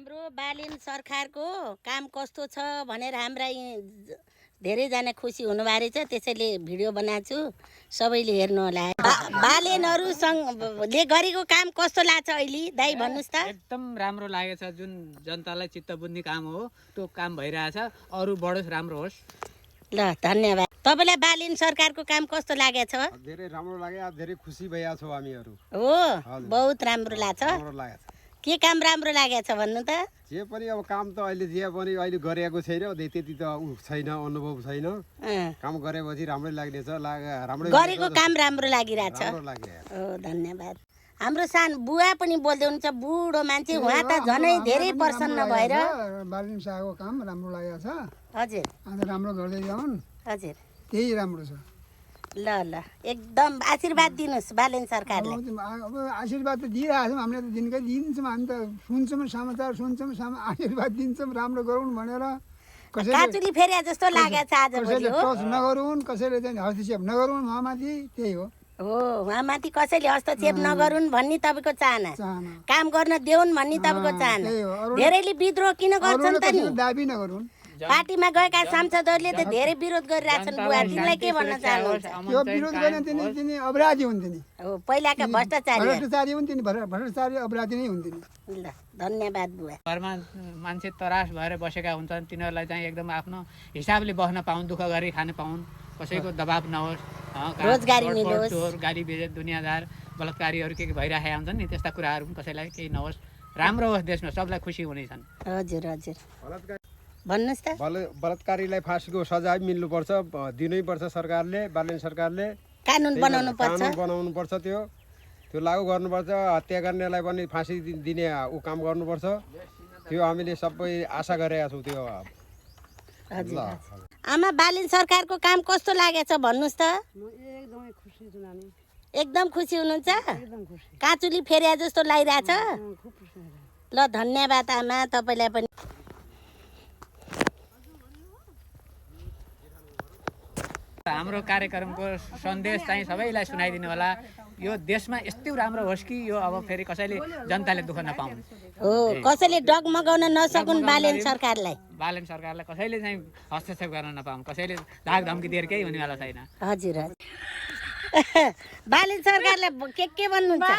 हाम्रो बालिन सरकारको काम कस्तो छ भनेर हाम्रा धेरैजना खुसी हुनुभएको रहेछ, त्यसैले भिडियो बनाएको छु, सबैले हेर्नु होला। बालेनहरुसँगले गरेको काम कस्तो लाग्छ अहिले दाइ भन्नुस् त? एकदम राम्रो लागेछ। जुन जनतालाई चित्त बुझ्ने काम हो त्यो काम भइरहेछ। अरु बढोस्, राम्रो होस्। ल धन्यवाद। तपाईलाई बालिन सरकारको काम कस्तो लागेछ? धेरै राम्रो लाग्यो। धेरै खुसी भइया छौ हामीहरु। हो, बहुत राम्रो लाग्छ। राम्रो लागेछ। के काम राम्रो लागेछ भन्नु त? जे पनि अब काम त अहिले जे पनि अहिले गरेको छैन, त्यति त छैन, अनुभव छैन। काम गरेपछि राम्रै लाग्नेछ। राम्रै गरेको काम राम्रो लागिरहेछ। राम्रो लाग्यो। हो, धन्यवाद। हाम्रो सानो बुवा पनि बोल्दै हुनुहुन्छ, बुढो मान्छे, उहाँ त झनै धेरै प्रसन्न भएर बालिन शाहको काम राम्रो लागेको छ। हजुर, अन्त राम्रो गर्दै जाउन्। हजुर, त्यही राम्रो छ। ल ल, एकदम आशीर्वाद दिनुहोस् बालिन सरकारले। अब आशीर्वाद त दिइरहेको छौँ, हामीले त दिनकै दिन्छौँ। हामी त सुन्छौँ, समाचार सुन्छौँ, आशीर्वाद दिन्छौँ, राम्रो गरौँ भनेर। कसैले काचुली फेरि जस्तो लागेको छ आज कसैले टच नगरून्, कसैले चाहिँ हस्तक्षेप नगरून् उहाँमाथि, त्यही हो। हो, उहाँमाथि कसैले हस्तक्षेप नगरून् भन्ने तपाईँको चाहना, चाहना। काम गर्न देऊन् भन्ने तपाईँको चाहना। त्यही हो। धेरैले विद्रोह किन गर्छन् त नि? दाबी नगरून्। पार्टीमा गएका सांसदहरूले त धेरै विरोध गरिरहेछन्। बुवा, तिमीलाई के भन्न चाहनुहुन्छ? त्यो विरोध गर्ने तिनी अपराधी हुन्। तिनी हो, पहिलाका भ्रष्टाचारी हुन्। तिनी भ्रष्टाचारी अपराधी नै हुन् तिनी। ल धन्यवाद बुवा। घरमा मान्छे तरास भएर बसेका हुन्छन्, तिनीहरूलाई चाहिँ एकदम आफ्नो हिसाबले बस्न पाउन्, दुःख गरी खान पाउन्, कसैको दबाब नहोस्, रोजगारी मिलोस्, चोर गाली बेजेत दुनियाँदार बलात्कारीहरू के भइरहेका हुन्छन् नि, त्यस्ता कुराहरू पनि कसैलाई केही नहोस्, राम्रो होस्, देशमा सबलाई खुसी हुनेछन्। हजुर हजुर, भन्नुहोस् त। बलात्कारीलाई फाँसीको सजाय मिल्नुपर्छ, दिनैपर्छ सरकारले, बालिन सरकारले कानुन बनाउनु पर्छ। कानुन बनाउनु पर्छ। त्यो लागू गर्नुपर्छ। हत्या गर्नेलाई पनि फाँसी दिने ऊ काम गर्नुपर्छ। त्यो हामीले सबै आशा गरेका छौँ। त्यो हजुर। आमा, बालिन सरकारको काम कस्तो लागेछ भन्नुहोस् त? एकदमै खुसी छु नानी। एकदम खुसी हुनुहुन्छ? एकदम खुसी। काचुली फेरिया जस्तो लागिरहेछ। खुब खुसी। ल धन्यवाद आमा, तपाईँलाई पनि। हाम्रो कार्यक्रमको सन्देश चाहिँ सबैलाई सुनाइदिनु होला। यो देशमा यस्तो राम्रो होस् कि यो अब फेरि कसैले जनताले दुःख नपाउन्। हो, कसैले डगमगाउन नसकुन् बालिन सरकारलाई। बालिन सरकारलाई कसैले चाहिँ हस्तक्षेप गर्न नपाउन्, कसैले धाक धम्की दिएर केही हुनेवाला छैन। हजुर हजुर। बालिन सरकारलाई के भन्नुहुन्छ?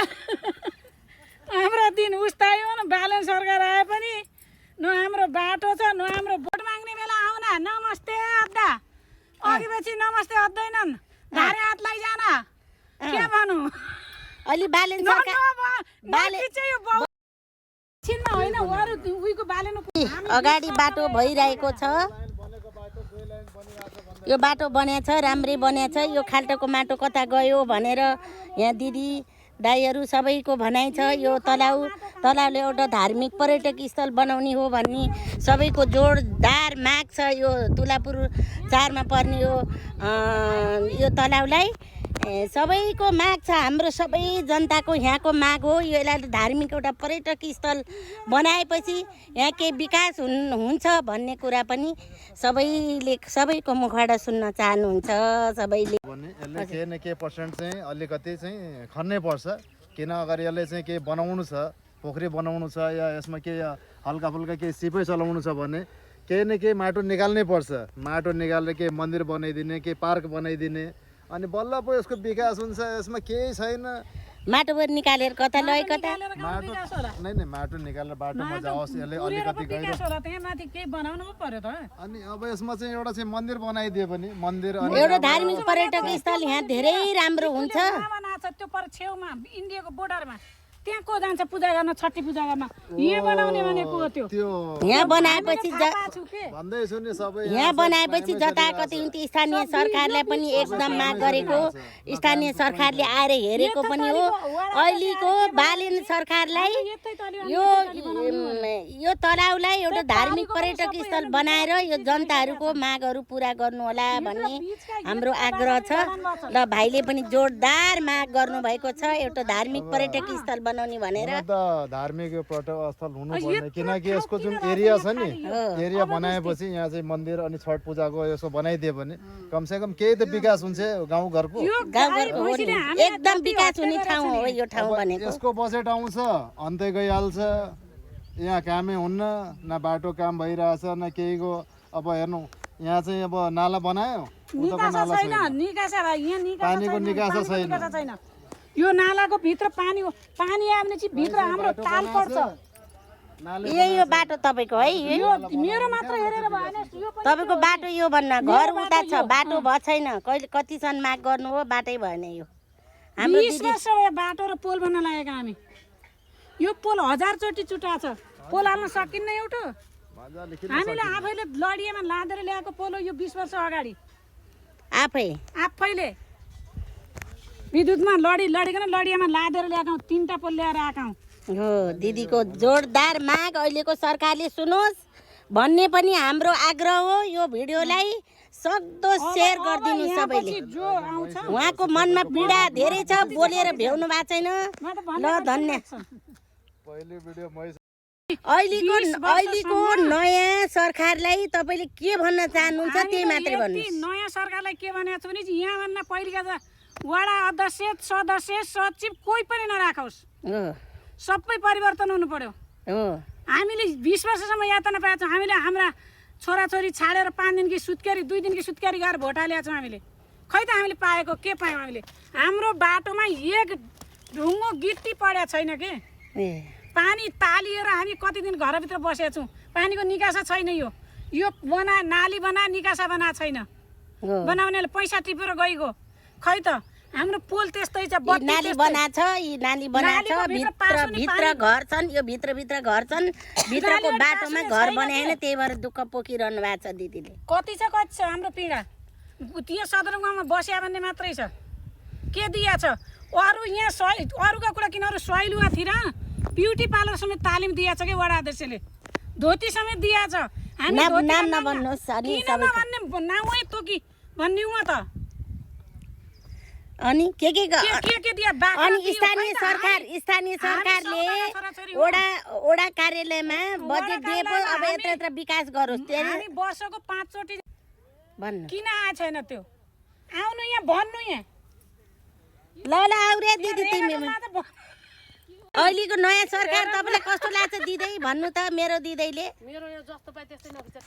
हाम्रो दिन उस्तायो न, बालन सरकार आए पनि न हाम्रो बाटो छ, न हाम्रो भोट माग्ने बेला आउन नमस्ते अद्दा, अघि पछि नमस्ते अद्दैनन्, धारे हात लैजान, के भनौँ? अलि बालिन सरकार अगाडि बाटो भइरहेको छ। यो बाटो बनिएको छ, राम्रै बनिएको छ। यो खाल्टोको माटो कता गयो भनेर यहाँ दिदी दाइहरू सबैको भनाइ छ। यो तलाउले एउटा धार्मिक पर्यटक स्थल बनाउने हो भन्ने सबैको जोरदार माग छ। यो तुलापुर 4 मा पर्ने यो तलाउलाई सबैको माग छ। हाम्रो सबै जनताको यहाँको माग हो। यो यसलाई धार्मिक एउटा पर्यटक स्थल बनाएपछि यहाँ केही विकास हुन्छ भन्ने कुरा पनि सबैको मुखबाट सुन्न चाहनुहुन्छ। सबैले यसले केही न केही पर्सेन्ट चाहिँ अलिकति चाहिँ खन्नै पर्छ। किन अगाडि यसले चाहिँ केही बनाउनु छ, पोखरी बनाउनु छ, या यसमा केही हल्का फुल्का केही सिपै चलाउनु छ भने केही न केही माटो निकाल्नै पर्छ। माटो निकालेर केही मन्दिर बनाइदिने, केही पार्क बनाइदिने, अनि बल्ल पो यसको विकास हुन्छ। यसमा केही छैन। माटो निकालेर कता लय कता माटो नै माटो निकालेर बाटोमा जाओस्, यसले अलिकति अनि अब यसमा चाहिँ एउटा चाहिँ मन्दिर बनाइदियो भने मन्दिर एउटा धार्मिक पर्यटक स्थल यहाँ धेरै राम्रो हुन्छ। त्यो पर छेउमा इन्डियाको बोर्डरमा त्यहाँ को जान्छ पूजा गर्न, छठी पूजा गर्न? यहाँ बनाउने भनेको हो। त्यो यहाँ बनाएपछि भन्दैछु नि सबै यहाँ बनाएपछि जताकति हुन्थ्यो। स्थानीय सरकारलाई पनि एकदम माग गरेको, स्थानीय सरकारले आएर हेरेको पनि हो। अहिलेको बालिन सरकारलाई यो तलाउलाई एउटा धार्मिक पर्यटक स्थल बनाएर यो जनताहरूको मागहरू पुरा गर्नु होला भन्ने हाम्रो आग्रह छ। ल भाइले पनि जोरदार माग गर्नुभएको छ एउटा धार्मिक पर्यटक स्थल बनाउने भनेर। धार्मिक पर्यटक स्थल हुनु पर्ने, किनकि यसको जुन एरिया छ नि, एरिया बनाएपछि यहाँ चाहिँ मन्दिर अनि छठ पूजाको यसो बनाइदियो भने कमसेकम केही त विकास हुन्छ गाउँघरको। एकदम विकास हुने ठाउँ हो यो ठाउँ भनेको। यसको बजेट आउँछ, अन्तै गइहाल्छ। यहाँ कामै हुन्न न बाटो काम भइरहेछ न केहीको अब हेर्नु यहाँ चाहिँ अब नाला बनायो उताको निकासा नाला छैन छैन निकासा भाइ यहाँ निकासा पानीको छैन, निकासा पानीको छैन। निकासा छैन यो नालाको भित्र पानी हो पानी आयो भने चाहिँ भित्र हाम्रो ताल पर्छ यही यो बाटो तपाईँको है यही यो मेरो मात्र हेरेर भएन यो पनि तपाईँको बाटो यो भन्न घर उता छ बाटो भएको छैन कहिले कतिसम्म माग गर्नु हो बाटै भएन यो हाम्रो 20 वर्ष भयो बाटो र पोल बन्न लागेका हामी यो पोल 1000 चोटि चुटा छ पोल हाल्न सकिन्न एउटा हामीले आफैले लडियामा लादेर ल्याएको पोल हो यो 20 वर्ष अगाडि आफैले विद्युतमा लडिकन लडियामा लादेर ल्याएको 3टा पोल ल्याएर आएका हो दिदीको जोरदार माग अहिलेको सरकारले सुनोस् भन्ने पनि हाम्रो आग्रह हो यो भिडियोलाई सक्दो सेयर गरिदिनु सबैले जो आउँछ उहाँको मनमा पीडा धेरै छ बोलेर भ्याउनु भएको छैन ल धन्य पहिले भिडियो मै अहिलेको नयाँ सरकारलाई तपाईँले के भन्न चाहनुहुन्छ त्यही मात्रै भन्नुहोस् नयाँ सरकारलाई के भनेको छु भने यहाँभन्दा पहिलेका वडा अध्यक्ष सदस्य सचिव कोही पनि नराखोस् हो सबै परिवर्तन हुनु पर्यो हो हामीले 20 वर्षसम्म यातना पाएका छौँ हामीले हाम्रा छोराछोरी छाडेर 5 दिनकी सुत्केरी 2 दिनकी सुत्केरी गएर भोट हालेका छौँ हामीले खै त हामीले पाएको के पायौँ हामीले हाम्रो बाटोमा एक ढुङ्गो गिट्टी परेको छैन के पानी तालिएर हामी कति दिन घरभित्र बसेका छौँ पानीको निकासा छैन यो नाली बना निकासा बना छैन बनाउनेले पैसा टिपेर गइगयो खै त हाम्रो पोल त्यस्तै छ यी नाली बनाछ यी नाली बनाछ भित्र घर छन् यो भित्र घर छन् भित्रको बाटोमा घर बनाएन त्यही भएर दुःख पोखिरहनु भएको छ दिदीले कति छ हाम्रो पीडा त्यो सदरमुकाममा बस्या भन्ने मात्रै छ के दिया छ अरू यहाँ अरूका कुरा किन अरू सैलुवातिर ब्युटी पार्लर समेत तालिम दिया छ कि वडा अध्यक्षले धोती समेत दिया छ हामी नाम नभन्नुहोस् अनि भन्ने नामै तोकी भन्दिउँ त अनि के दिया अनि स्थानीय सरकारले ओडा कार्यालयमा बजेट दिए पो अब यत्र विकास गरोस् हामी वर्षको 5 चोटि भन्नु किन आएको छैन त्यो आउनु यहाँ भन्नु यहाँ ल आउरे दिदी तिमी अहिलेको नयाँ सरकार तपाईँलाई कस्तो लाग्छ दिदै भन्नु त मेरो दिदैले मेरो यो जस्तो पाए त्यस्तै नभित्र